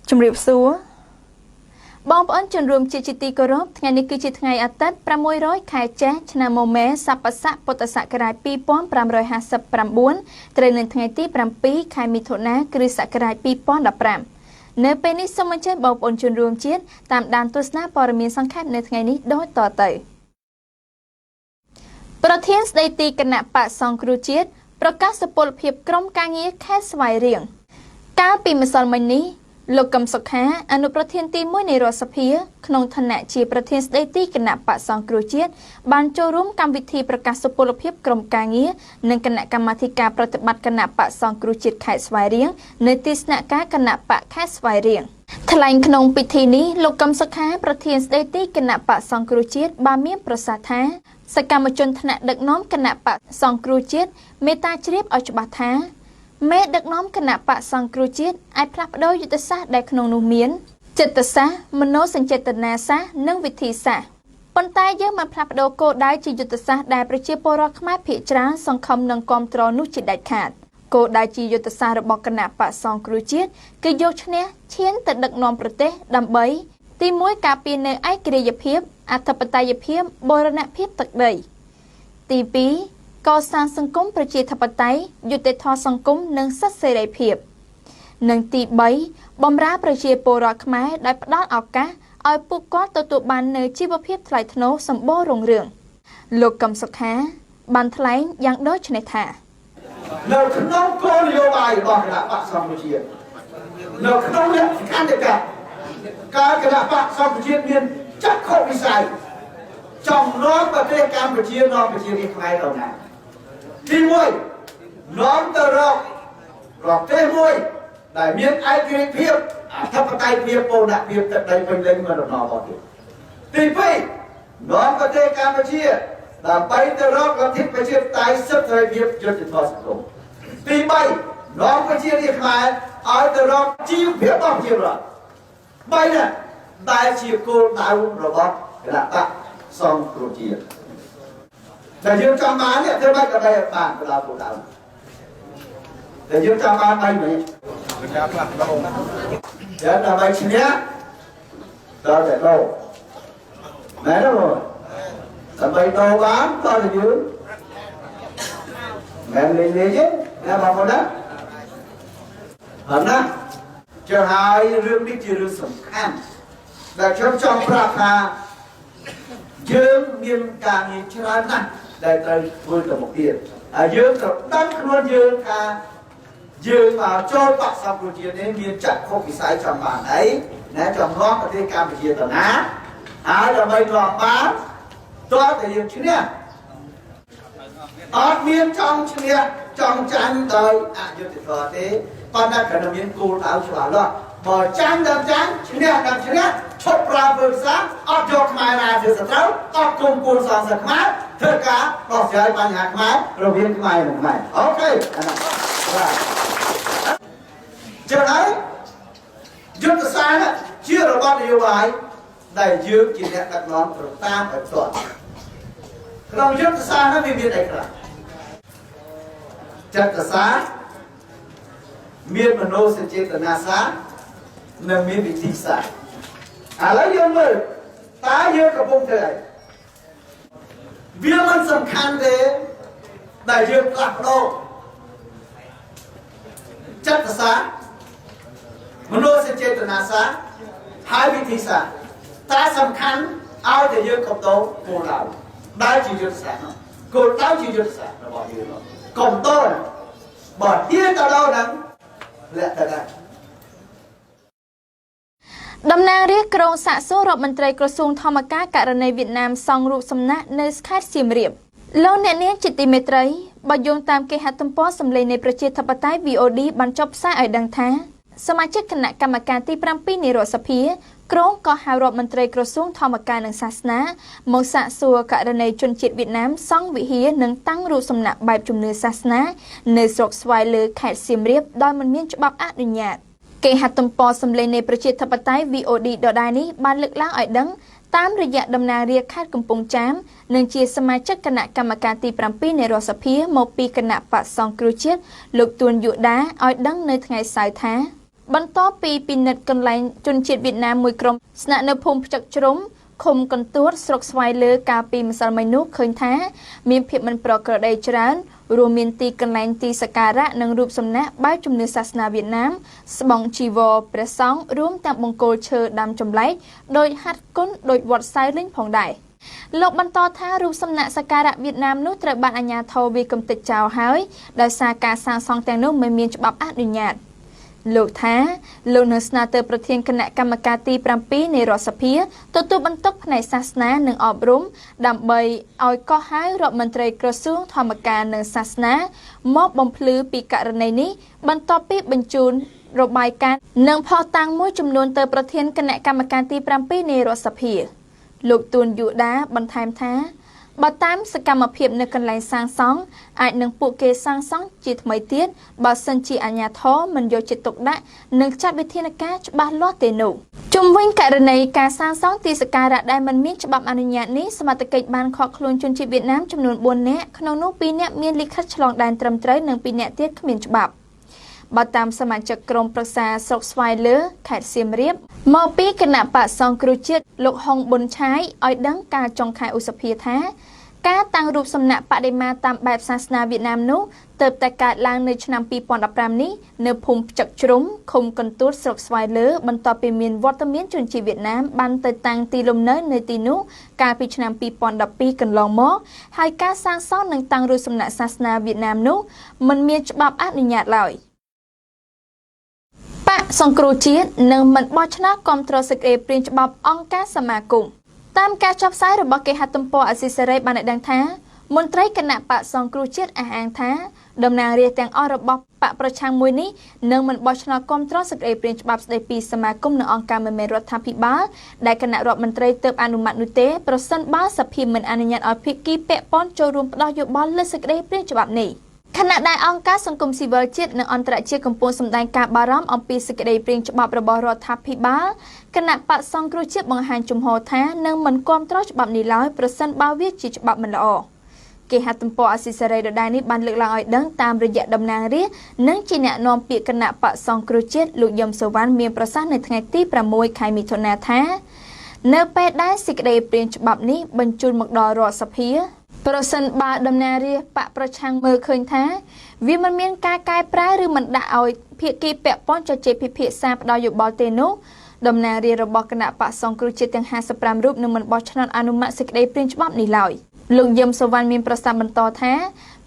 ជំរាបសួរបងប្អូនជនរួមជាតិជាទីគោរពថ្ងៃនេះគឺជាថ្ងៃអាទិត្យ600ខែចេសឆ្នាំមមេស័ព្ទស័កពុទ្ធសករាជ2559ត្រូវនៅថ្ងៃទី7ខែមិថុនាគ្រិស្តសករាជ2015នៅពេលនេះសូមអញ្ជើញបងប្អូនជនរួមជាតិតាមដានទស្សនាព័ត៌មានសង្ខេបនៅថ្ងៃនេះដូចតទៅប្រធានស្ដីទីគណៈបក្សសង្គ្រោះជាតិប្រកាសសុពលភាពក្រុមការងារខេត្តស្វាយរៀងកាលពីម្សិលមិញនេះលោកកឹមសុខាអនុប្រធានទី1នៃរដ្ឋសភាក្នុងឋានៈជាប្រធានស្ដីទីគណៈបក្សសង្គ្រោះជាតិបានចូលរួមកម្មវិធីប្រកាសសុពលភាពក្រុមការងារនិងគណៈកម្មាធិការប្រតិបត្តិគណៈបក្សសង្គ្រោះជាតិខេត្តស្វាយរៀងនៅទីស្នាក់ការគណៈបក្សខេត្តស្វាយរៀងថ្លែងក្នុងពិធីនេះលោកកឹមសុខាប្រធានស្ដីទីគណៈបក្សសង្គ្រោះជាតិបានមានប្រសាសន៍ថាសកម្មជនថ្នាក់ដឹកនាំគណៈបក្សសង្គ្រោះជាតិមេត្តាជ្រាបឲ្យច្បាស់ថាមេដឹកនាំគណៈបក្សសង្គ្រោះជាតិអាចផ្លាស់ប្ដូរយុទ្ធសាស្ត្រដែលក្នុងនោះមានចិត្តសាស្ត្រមនោសញ្ចេតនាសាស្ត្រនិងវិធីសាស្ត្រប៉ុន្តែយើងមិនផ្លាស់ប្ដូរគោលដៅជាយុទ្ធសាស្ត្រដែលប្រជាពលរដ្ឋខ្មែរភាគច្រើនសង្ឃឹមនិងគាំទ្រនោះជាដាច់ខាតគោលដៅជាយុទ្ធសាស្ត្ររបស់គណៈបក្សសង្គ្រោះជាតិគឺយកឈ្នះឈានទៅដឹកនាំប្រទេសដើម្បីទី1ការពារនៅឯករាជ្យភាពអធិបតេយ្យភាពបូរណភាពទឹកដីទី2កសាងសង្គមប្រជាធិបតេយ្យយុត្តិធម៌សង្គមនិងសិទ្ធិសេរីភាពនិងទី3បម្រើប្រជាពលរដ្ឋខ្មែរដោយផ្ដល់ឱកាសឲ្យពួកគាត់ទទួលបាននូវជីវភាពថ្លៃថ្នូរសម្បូររុងរឿងលោកកឹមសុខាបានថ្លែងយ៉ាងដូចនេះថានៅក្នុងគោលនយោបាយរបស់គណៈបក្សសង្គ្រោះជាតិនៅក្នុងលក្ខន្តិកៈការគណៈបក្សសង្គ្រោះជាតិមានចក្ខុវិស័យចង់នាំប្រទេសកម្ពុជានាំប្រជារាស្ត្រខ្មែរទៅណាទី1នាំទៅរកប្រទេសមួយដែលមានឯករាជ្យភាពអធិបតេយ្យភាពបូរណភាពទឹកដីពេញលេញមិនដំណរទៀតទី2នាំប្រទេសកម្ពុជាដើម្បីទៅរកលទ្ធិប្រជាធិបតេយ្យសិទ្ធិសេរីភាពយុត្តិធម៌សង្គមទី3នាំប្រជារាស្ត្រខ្មែរឲ្យទៅរកជីវភាពរបស់ប្រជាពលរដ្ឋ3នេះដែលជាគោលដៅរបស់គណៈបក្សសង្គ្រោះជាតិតែយើងចង់បាននេះធ្វើម៉េចក៏ได้បានទៅដល់គោលដៅតែយើងចង់បានបីមែនការផ្លាស់ប្ដូរចឹងដើម្បីឈ្នះដល់តែដូរមែនទេបងដើម្បីដូរបានតើយើងមែនលេងលេងទេណាបងប្អូនណាអត់ណាចឹងហើយរឿងនេះជារឿងសំខាន់ដែលខ្ញុំចង់ប្រាប់ថាយើងមានការងារច្រើនណាស់ដែលត្រូវធ្វើទៅមុខទៀតហើយយើងត្រូវដឹងខ្លួនយើងថាយើងមកចូលបក្សសង្គ្រោះជាតិនេះមានចក្ខុវិស័យចង់បានអីណាចង់នាំប្រទេសកម្ពុជាទៅណាហើយដើម្បីនាំបានតើតែយើងឈ្នះអត់មានចង់ឈ្នះចង់ចាញ់ដោយអយុត្តិធម៌ទេប៉ុន្តែគ្រាន់តែមានគោលដៅច្បាស់លាស់បើចាញ់ដល់ចាញ់ឈ្នះដល់ឈ្នះឈប់ប្រើភាសាអត់យកខ្មែរណាជាសត្រូវអត់គុំគួនសងសឹកខ្មែរធ្វើការដោះស្រាយបញ្ហាខ្មែររវាងខ្មែរនិងខ្មែរអូខេអានោះបាទចឹងហើយយុទ្ធសាស្ត្រជារបបនយោបាយដែលយើងជាអ្នកដឹកនាំត្រូវតាមឲ្យផ្ទាល់ក្នុងយុទ្ធសាស្ត្រនោះវាមានអីខ្លះចិត្តសាស្ត្រមានមនោសញ្ចេតនាសាស្ត្រនិងមានវិធីសាស្ត្រឥឡូវយើងមើលតើយើងកំពុងធ្វើអីវាមិនសំខាន់ទេដែលយើងផ្លាស់ប្ដូរចិត្តសាស្ត្រមនោសញ្ចេតនាសាស្ត្រហើយវិធីសាស្ត្រតែសំខាន់ឲ្យតែយើងកំដូរគោលដៅដែលជាយុទ្ធសាស្ត្រគោលដៅជាយុទ្ធសាស្ត្ររបស់យើងកំដូរបើហ៊ានទៅដល់ហ្នឹងលាក់ទៅដែរតំណាងរាស្ត្រក្រុងសាកសួររដ្ឋមន្ត្រីក្រសួងធម្មការករណីវៀតណាមសង់រូបសំណាកនៅខេត្តសៀមរាបលោកអ្នកនាងជាទីមេត្រីបើយោងតាមគេហទំព័រសម្លេងនៃប្រជាធិបតេយ្យ VOD បានចុះផ្សាយឲ្យដឹងថាសមាជិកគណៈកម្មការទី7នៃរដ្ឋសភាក្រុងក៏ហៅរដ្ឋមន្ត្រីក្រសួងធម្មការនិងសាសនាមកសាកសួរករណីជនជាតិវៀតណាមសង់វិហារនិងតាំងរូបសំណាកបែបជំនឿសាសនានៅស្រុកស្វាយលើខេត្តសៀមរាបដោយមិនមានច្បាប់អនុញ្ញាតគេហទំព័រសម្លេងនៃប្រជាធិបតេយ្យ VOD ដដែលនេះបានលើកឡើងឲ្យដឹង តាមរយៈតំណាងរាស្ត្រខេត្តកំពង់ចាមនិងជាសមាជិកគណៈកម្មការទី7នៃរដ្ឋសភាមកពីគណៈបក្សសង្គ្រោះជាតិលោកទួនយូដាឲ្យដឹងនៅថ្ងៃសៅរ៍ថាបន្ទាប់ពីពិនិត្យកន្លែងជនជាតិវៀតណាមមួយក្រុមស្នាក់នៅភូមិផ្ចឹកជ្រុំឃុំកន្ទួតស្រុកស្វាយលើកាលពីម្សិលមិញនោះឃើញថាមានភាពមិនប្រក្រតីច្រើនរួមមានទីកន្លែងទីសក្ការៈនិងរូបសំណាកបែបជំនឿសាសនាវៀតណាមស្បង់ជីវរព្រះសង្ឃរួមទាំងបង្គោលឈើដាំចម្លែកដោយហាត់គុណដោយវត្តសៅលិញផងដែរលោកបន្តថារូបសំណាកសក្ការៈវៀតណាមនោះត្រូវបានអាជ្ញាធរវាយកម្ទេចចោលហើយដោយសារការសាងសង់ទាំងនោះមិនមានច្បាប់អនុញ្ញាតលោកថាលោកនឹងស្នើទៅប្រធានគណៈកម្មការទី7នៃរដ្ឋសភាទទួលបន្ទុកផ្នែកសាសនានិងអប់រំដើម្បីឲ្យកោះហៅរដ្ឋមន្ត្រីក្រសួងធម្មការនិងសាសនាមកបំភ្លឺពីករណីនេះបន្ទាប់ពីបញ្ជូនរបាយការណ៍និងភស្តុតាងមួយចំនួនទៅប្រធានគណៈកម្មការទី7នៃរដ្ឋសភាលោកទួនយូដាបន្ថែមថាបើតាមសកម្មភាពនៅកន្លែងសាងសង់អាចនឹងពួកគេសាងសង់ជាថ្មីទៀតបើសិនជាអាជ្ញាធរមិនយកចិត្តទុកដាក់និងចាត់វិធានការច្បាស់លាស់ទេនោះជុំវិញករណីការសាងសង់ទីសក្ការៈដែលមិនមានច្បាប់អនុញ្ញាតនេះសមត្ថកិច្ចបានឃាត់ខ្លួនជនជាតិវៀតណាមចំនួន4នាក់ក្នុងនោះ2នាក់មានលិខិតឆ្លងដែនត្រឹមត្រូវនិង2នាក់ទៀតគ្មានច្បាប់បើតាមសមាជិកក្រុមប្រឹក្សាស្រុកស្វាយលើខេត្តសៀមរាបមកពីគណៈបក្សសង្គ្រោះជាតិលោកហុងប៊ុនឆាយឲ្យដឹងការចុងខែឧសភាថាការតាំងរូបសំណាកបដិមាតាមបែបសាសនាវៀតណាមនោះទើបតែកើតឡើងនៅឆ្នាំ2015នេះនៅភូមិផ្ចឹកជ្រុំឃុំកន្ទួតស្រុកស្វាយលើបន្ទាប់ពីមានវត្តមានជនជាតិវៀតណាមបានទៅតាំងទីលំនៅនៅទីនោះកាលពីឆ្នាំ2012កន្លងមកហើយការសាងសង់និងតាំងរូបសំណាកសាសនាវៀតណាមនោះមិនមានច្បាប់អនុញ្ញាតឡើយបក្សសង្គ្រោះជាតិនឹងមិនបោះឆ្នោតគាំទ្រសេចក្តីព្រាងច្បាប់អង្គការសមាគមតាមការចុះផ្សាយរបស់គេហទំព័រអាស៊ីសេរីបានឲ្យដឹងថាមន្ត្រីគណៈបក្សសង្គ្រោះជាតិអះអាងថាតំណាងរាស្ត្រទាំងអស់របស់បក្សប្រឆាំងមួយនេះនឹងមិនបោះឆ្នោតគាំទ្រសេចក្តីព្រាងច្បាប់ស្តីពីសមាគមនិងអង្គការមិនមែនរដ្ឋាភិបាលដែលគណៈរដ្ឋមន្ត្រីទើបអនុម័តនោះទេប្រសិនបើសភាមិនអនុញ្ញាតឲ្យភាគីពាក់ព័ន្ធចូលរួមផ្ដោះយោបល់លើសេចក្តីព្រាងច្បាប់នេះខណៈដែលអង្គការសង្គមស៊ីវិលជាតិនិងអន្តរជាតិកំពុងសម្ដែងការបារម្ភអំពីសេចក្តីព្រាងច្បាប់របស់រដ្ឋាភិបាលគណៈបក្សសង្គ្រោះជាតិបង្ហាញជំហរថានឹងមិនគាំទ្រច្បាប់នេះឡើយប្រសិនបើវាជាច្បាប់មិនល្អគេហទំព័រអាស៊ីសេរីដដែលនេះបានលើកឡើងឲ្យដឹងតាមរយៈតំណាងរាស្ត្រនិងជាអ្នកនាំពាក្យគណៈបក្សសង្គ្រោះជាតិលោកយឹមសុវណ្ណមានប្រសាសន៍នៅថ្ងៃទី6ខែមិថុនាថានៅពេលដែលសេចក្តីព្រាងច្បាប់នេះបញ្ជូនមកដល់រដ្ឋសភាប្រសិនបើតំណាងរាស្ត្របក្សប្រឆាំងមើលឃើញថាវាមិនមានការកែប្រែឬមិនដាក់ឲ្យភាគីពាក់ព័ន្ធជជែកពិភាក្សាផ្ដល់យោបល់ទេនោះតំណាងរាស្ត្ររបស់គណៈបក្សសង្គ្រោះជាតិទាំង55រូបនឹងមិនបោះឆ្នោតអនុម័តសេចក្តីព្រាងច្បាប់នេះឡើយលោកយឹមសុវណ្ណមានប្រសាសន៍បន្តថា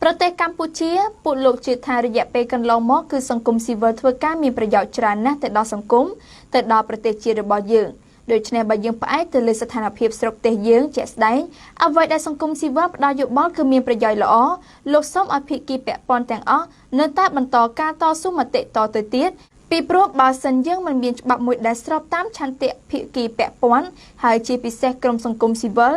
ប្រទេសកម្ពុជាពួកលោកជឿថារយៈពេលកន្លងមកគឺសង្គមស៊ីវិលធ្វើការមានប្រយោជន៍ច្រើនណាស់ទៅដល់សង្គមទៅដល់ប្រទេសជាតិរបស់យើងដូច្នេះបើយើងផ្អែកទៅលើស្ថានភាពស្រុកទេសយើងជាក់ស្ដែងអ្វីដែលសង្គមស៊ីវិលផ្ដល់យោបល់គឺមានប្រយោជន៍ល្អលោកសូមឲ្យភាគីពាក់ព័ន្ធទាំងអស់នៅតែបន្តការតស៊ូមតិតទៅទៀតពីព្រោះបើសិនយើងមិនមានច្បាប់មួយដែលស្របតាមឆន្ទៈភាគីពាក់ព័ន្ធហើយជាពិសេសក្រុមសង្គមស៊ីវិល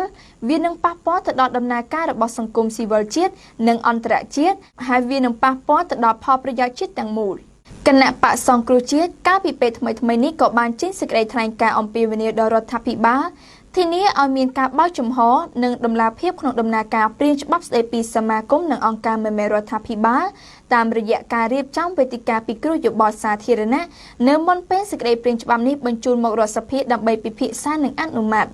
វានឹងប៉ះពាល់ទៅដល់ដំណើរការរបស់សង្គមស៊ីវិលជាតិនិងអន្តរជាតិហើយវានឹងប៉ះពាល់ទៅដល់ផលប្រយោជន៍ជាតិទាំងមូលគណៈបក្សសង្គ្រោះជាតិកាលពីពេលថ្មីៗនេះក៏បានចេញសេចក្តីថ្លែងការណ៍អំពាវនាវដល់រដ្ឋាភិបាលធានាឲ្យមានការបើកចំហនិងតម្លាភាពក្នុងដំណើរការព្រាងច្បាប់ស្តីពីសមាគមនិងអង្គការមិនមែនរដ្ឋាភិបាលតាមរយៈការរៀបចំវេទិកាពិគ្រោះយោបល់សាធារណៈនៅមុនពេលសេចក្តីព្រាងច្បាប់នេះបញ្ជូនមករដ្ឋសភាដើម្បីពិភាក្សានិងអនុម័ត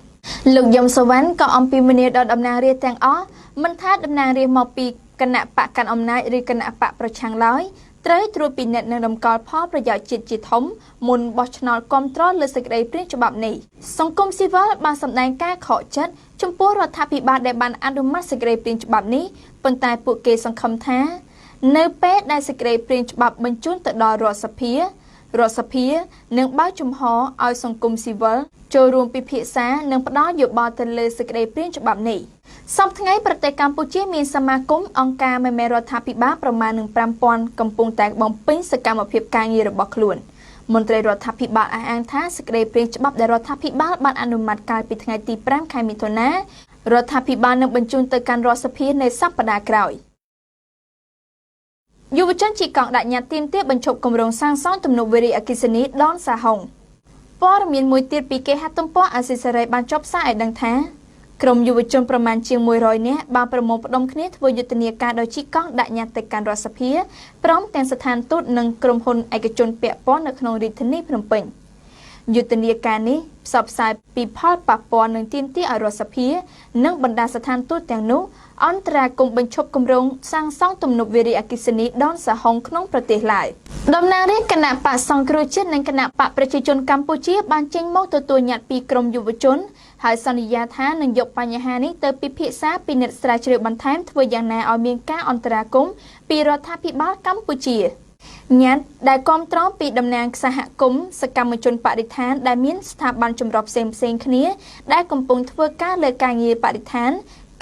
លោកយឹមសុវណ្ណក៏អំពាវនាវដល់តំណាងរាស្ត្រទាំងអស់មិនថាតំណាងរាស្ត្រមកពីគណៈបក្សកាន់អំណាចឬគណៈបក្សប្រឆាំងឡើយត្រូវត្រួតពិនិត្យនិងតម្កល់ផលប្រយោជន៍ជាតិជាធំមុនបោះឆ្នោតគាំទ្រលើសេចក្តីព្រាងច្បាប់នេះសង្គមស៊ីវិលបានសម្ដែងការខកចិត្តចំពោះរដ្ឋាភិបាលដែលបានអនុម័តសេចក្តីព្រាងច្បាប់នេះប៉ុន្តែពួកគេសង្ឃឹមថានៅពេលដែលសេចក្តីព្រាងច្បាប់បញ្ជូនទៅដល់រដ្ឋសភារដ្ឋសភានឹងបើកចំហឲ្យសង្គមស៊ីវិលចូលរួមពិភាក្សានិងផ្ដល់យោបល់ទៅលើសេចក្តីព្រាងច្បាប់នេះសព្វថ្ងៃប្រទេសកម្ពុជាមានសមាគមអង្គការមិនមែនរដ្ឋាភិបាលប្រមាណនឹង5000កំពុងតែបំពេញសកម្មភាពការងាររបស់ខ្លួនមន្ត្រីរដ្ឋាភិបាលអះអាងថាសេចក្តីព្រាងច្បាប់ដែលរដ្ឋាភិបាលបានអនុម័តកាលពីថ្ងៃទី5ខែមិថុនារដ្ឋាភិបាលនឹងបញ្ជូនទៅកាន់រដ្ឋសភានៅសប្តាហ៍ក្រោយយុវជនជិះកង់ដាក់ញត្តិទាមទារបញ្ឈប់គម្រោងសាងសង់ទំនប់វារីអគ្គិសនីដនសាហុង។ ព័ត៌មានមួយទៀតពីគេហទំព័រអាស៊ីសេរីបានចុះផ្សាយឲ្យដឹងថាក្រុមយុវជនប្រមាណជាង100នាក់បានប្រមូលផ្ដុំគ្នាធ្វើយុទ្ធនាការដោយជិះកង់ដាក់ញត្តិទៅកាន់រដ្ឋសភាព្រមទាំងស្ថានទូតនិងក្រុមហ៊ុនឯកជនពាក់ព័ន្ធនៅក្នុងរាជធានីភ្នំពេញយុទ្ធនាការនេះផ្សព្វផ្សាយពីផលប៉ះពាល់និងទាមទារឲ្យរដ្ឋសភានិងបណ្ដាស្ថានទូតទាំងនោះអន្តរាគមន៍បញ្ឈប់គម្រោងសាងសង់ទំនប់វារីអគ្គិសនីដនសាហុងក្នុងប្រទេសឡាវតំណាងរាស្ត្រគណបក្សសង្គ្រោះជាតិនិងគណបក្សប្រជាជនកម្ពុជាបានចេញមកទទួលញត្តិពីក្រមយុវជនហើយសន្យាថានឹងយកបញ្ហានេះទៅពិភាក្សាពិនិត្យស្រាវជ្រាវបន្ថែមធ្វើយ៉ាងណាឲ្យមានការអន្តរាគមន៍ពីរដ្ឋាភិបាលកម្ពុជាញត្តិដែលគាំទ្រពីតំណាងសហគមន៍សកម្មជនបរិស្ថានដែលមានស្ថាប័នចម្រុះផ្សេងៗគ្នាដែលកំពុងធ្វើការលើការងារបរិស្ថាន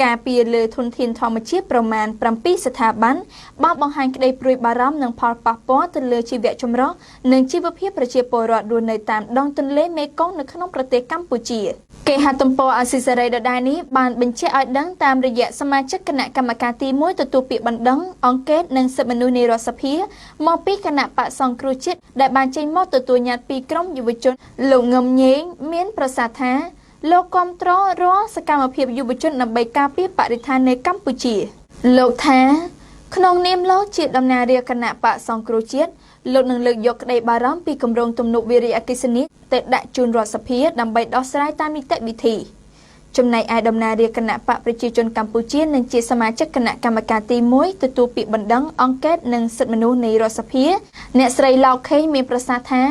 ការពារលើធនធានធម្មជាតិប្រមាណ7ស្ថាប័នបានបង្ហាញក្តីព្រួយបារម្ភនិងផលប៉ះពាល់ទៅលើជីវៈចម្រុះនិងជីវភាពប្រជាពលរដ្ឋរស់នៅតាមដងទន្លេមេគង្គនៅក្នុងប្រទេសកម្ពុជាគេហទំព័រអាស៊ីសេរីដដែលនេះបានបញ្ជាក់ឲ្យដឹងតាមរយៈសមាជិកគណៈកម្មការទី1ទទួលពាក្យបណ្ដឹងអង្កេតនិងសិទ្ធិមនុស្សនៃរដ្ឋសភាមកពីគណៈបក្សសង្គ្រោះជាតិដែលបានចេញមកទទួលញត្តិពីក្រុមយុវជនលោកងឹមញេងមានប្រសាសន៍ថាលោកគាំទ្ររាល់សកម្មភាពយុវជនដើម្បីការពារបរិស្ថាននៅកម្ពុជាលោកថាក្នុងនាមលោកជាតំណាងរាស្ត្រគណៈបក្សសង្គ្រោះជាតិលោកនឹងលើកយកក្តីបារម្ភពីគម្រោងទំនប់វារីអគ្គិសនីទៅដាក់ជូនរដ្ឋសភាដើម្បីដោះស្រាយតាមនីតិវិធីចំណែកឯតំណាងរាស្ត្រគណៈបក្សប្រជាជនកម្ពុជានិងជាសមាជិកគណៈកម្មការទី1ទទួលពាក្យបណ្ដឹងអង្កេតនិងសិទ្ធិមនុស្សនៃរដ្ឋសភាអ្នកស្រីឡៅខេងមានប្រសាសន៍ថា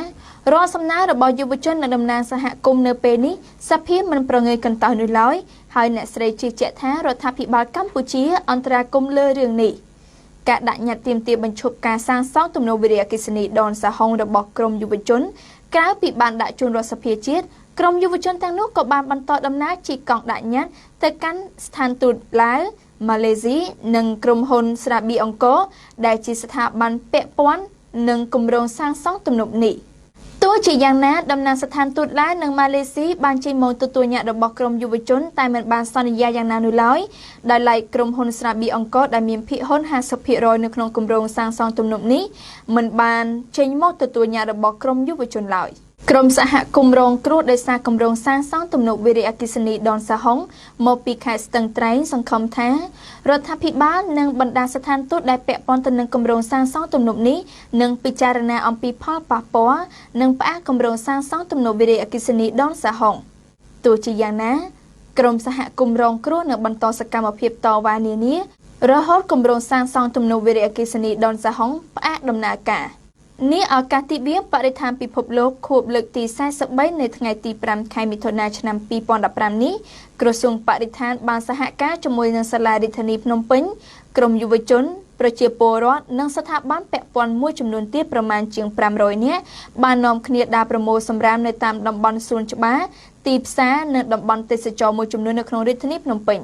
រាល់សំណើរបស់យុវជននិងតំណាងសហគមន៍នៅពេលនេះសភាមិនប្រងើយកន្តើយនោះឡើយហើយអ្នកស្រីជឿជាក់ថារដ្ឋាភិបាលកម្ពុជាអន្តរាគមន៍លើរឿងនេះការដាក់ញត្តិទាមទារបញ្ឈប់ការសាងសង់ទំនប់វារីអគ្គិសនីដនសាហុងរបស់ក្រមយុវជនក្រៅពីបានដាក់ជូនរដ្ឋសភាជាតិក្រមយុវជនទាំងនោះក៏បានបន្តដំណើរជិះកង់ដាក់ញត្តិទៅកាន់ស្ថានទូតឡាវម៉ាឡេស៊ីនិងក្រុមហ៊ុនស្រាបៀអង្គរដែលជាស្ថាប័នពាក់ព័ន្ធនឹងគម្រោងសាងសង់ទំនប់នេះទោះជាយ៉ាងណាតំណាងស្ថានទូតឡាវនិងម៉ាឡេស៊ីបានចេញមកទទួលញត្តិរបស់ក្រមយុវជនតែមិនបានសន្យាយ៉ាងណានោះឡើយដោយឡែកក្រុមហ៊ុនស្រាបៀអង្គរដែលមានភាគហ៊ុន 50% នៅក្នុងគម្រោងសាងសង់ទំនប់នេះមិនបានចេញមកទទួលញត្តិរបស់ក្រមយុវជនឡើយក្រុមសហគមន៍រងគ្រោះដោយសារគម្រោងសាងសង់ទំនប់វារីអគ្គិសនីដនសាហុងមកពីខេត្តស្ទឹងត្រែងសង្ឃឹមថារដ្ឋាភិបាលនិងបណ្ដាស្ថានទូតដែលពាក់ព័ន្ធទៅនឹងគម្រោងសាងសង់ទំនប់នេះនឹងពិចារណាអំពីផលប៉ះពាល់និងផ្អាកគម្រោងសាងសង់ទំនប់វារីអគ្គិសនីដនសាហុងទោះជាយ៉ាងណាក្រុមសហគមន៍រងគ្រោះនឹងបន្តសកម្មភាពតវ៉ានានារហូតគម្រោងសាងសង់ទំនប់វារីអគ្គិសនីដនសាហុងផ្អាកដំណើរការនាឱកាសទិវាបរិស្ថានពិភពលោកខួបលើកទី43នៅថ្ងៃទី5ខែមិថុនាឆ្នាំ2015នេះក្រសួងបរិស្ថានបានសហការជាមួយនឹងសាលារាជធានីភ្នំពេញក្រមយុវជនប្រជាពលរដ្ឋនិងស្ថាប័នពាក់ព័ន្ធមួយចំនួនទៀតប្រមាណជាង500នាក់បាននាំគ្នាដើរប្រមូលសំរាមនៅតាមតំបន់សួនច្បារទីផ្សារនិងតំបន់ទេសចរណ៍មួយចំនួននៅក្នុងរាជធានីភ្នំពេញ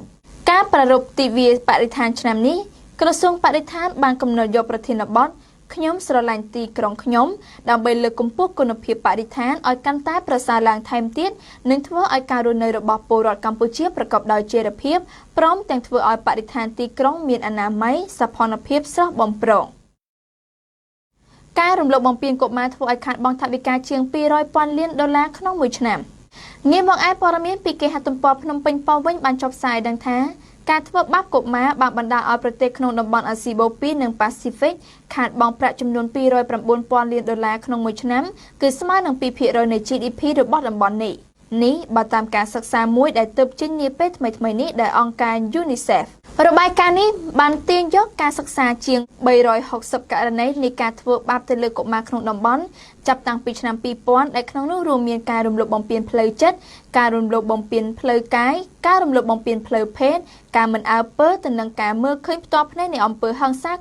ការប្រារព្ធទិវាបរិស្ថានឆ្នាំនេះក្រសួងបរិស្ថានបានកំណត់យកប្រធានបទខ្ញុំស្រឡាញ់ទីក្រុងខ្ញុំដើម្បីលើកកម្ពស់គុណភាពបរិស្ថានឲ្យកាន់តែប្រសើរឡើងថែមទៀតនិងធ្វើឲ្យការរស់នៅរបស់ពលរដ្ឋកម្ពុជាប្រកបដោយចីរភាពព្រមទាំងធ្វើឲ្យបរិស្ថានទីក្រុងមានអនាម័យសោភណភាពស្រស់បំព្រងការរំលោភបំពានកុមារធ្វើឲ្យខាតបង់ថវិកាជាង200,000លានដុល្លារក្នុងមួយឆ្នាំងាកមកឯព័ត៌មានពីគេហទំព័រភ្នំពេញប៉ុស្តិ៍វិញបានចុះផ្សាយដឹងថាការធ្វើបាបកុមារបានបណ្ដាលឲ្យប្រទេសក្នុងតំបន់អាស៊ីបូព៌ានិងប៉ាស៊ីហ្វិកខាតបង់ប្រាក់ចំនួន209,000លានដុល្លារក្នុងមួយឆ្នាំគឺស្មើនឹង 2% នៃ GDP របស់តំបន់នេះនេះបើតាមការសិក្សាមួយដែលទើបចេញនាពេលថ្មីៗនេះដោយអង្គការ UNICEF របាយការណ៍នេះបានទាញយកការសិក្សាជាង360ករណីនៃការធ្វើបាបទៅលើកុមារក្នុងតំបន់ចាប់តាំងពីឆ្នាំ2000ដែលក្នុងនោះរួមមានការរំលោភបំពានផ្លូវចិត្តការរំលោភបំពានផ្លូវកាយការរំលោភបំពានផ្លូវភេទការមិនអើពើទៅនឹងការមើលឃើញផ្ទាល់ភ្នែកនៃអំពើហិង្សា